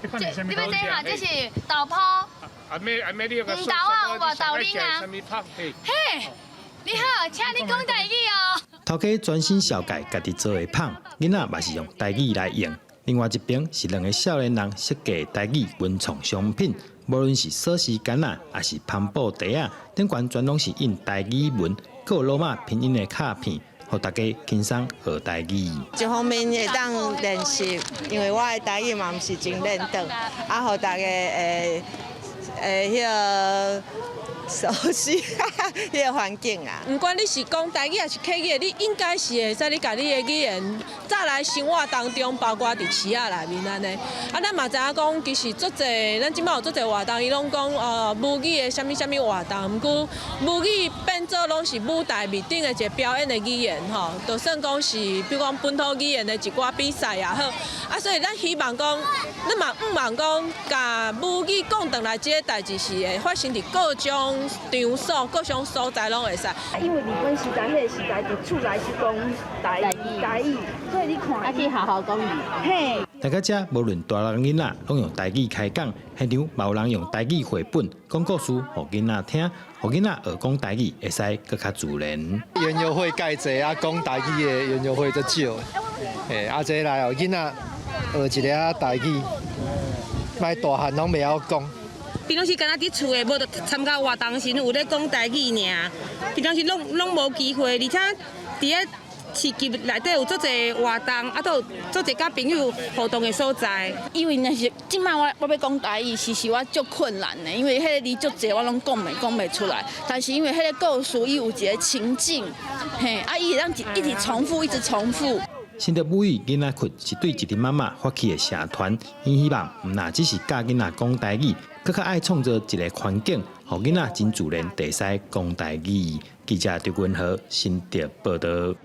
這你欲這哈，這是豆泡。阿妹阿妹，你有個黃豆仔有無豆奶啊？嘿，你好，請你講台語哦。頭家專心紹介家己做的麭，囡仔嘛是用台語來用。另外一邊是兩個少年人設計台語文創商品，無論是鎖匙桿仔，抑是帆布袋仔，頂懸全攏是印台語文，閣有羅馬拼音的卡片，予大家輕鬆學台語。一方面會當練習，因為我的台語嘛毋是真輪轉，啊，予大家會會彼個熟悉彼個環境啊。毋管你是講台語抑是客語，你應該是會使你共你的語言再來生活當中，包括佇市仔內面按呢。啊，咱嘛知影講，其實足濟，咱這擺有足濟活動，伊攏講母語的啥物啥物活動，毋過母語變做攏是舞台面頂的一個表演的語言吼，就算講是比如講本土語言的一寡比賽也好，啊，所以咱希望講，咱嘛向望講，共母語講轉來這个代誌是會發生佇各種場所、各種所在攏會使。因為日本時代彼个時代，佇厝內是講台台語，所以你看，啊去學校講語。嘿。來到遮，無論大人囡仔，攏用台語開講，現場嘛有人用台語繪本講故事，予囡仔聽，予囡仔學講台語會使閣較自然。園遊會蓋濟啊，講台語的園遊會足少。嘿，啊這來哦，囡仔學一下台語，莫大漢攏袂曉講。平常時敢若佇厝的，無就參加活動時有咧講台語爾。平常時攏攏無機會，而且佇咧市集內底有足濟活動，啊，都有足濟佮朋友互動的所在。因為若是這擺我欲講台語，其實我足困難的，因為彼个字足濟，我攏講袂出來。但是因為彼个故事，伊有一個情境，嘿，啊，伊會當一直重複，一直重複。新竹母語囡仔窟是對一陣媽媽發起的社團，𪜶希望毋若只是教囡仔講台語，閣較愛創造一个環境，予囡仔真自然地會使講台語。記者張君和新竹報導。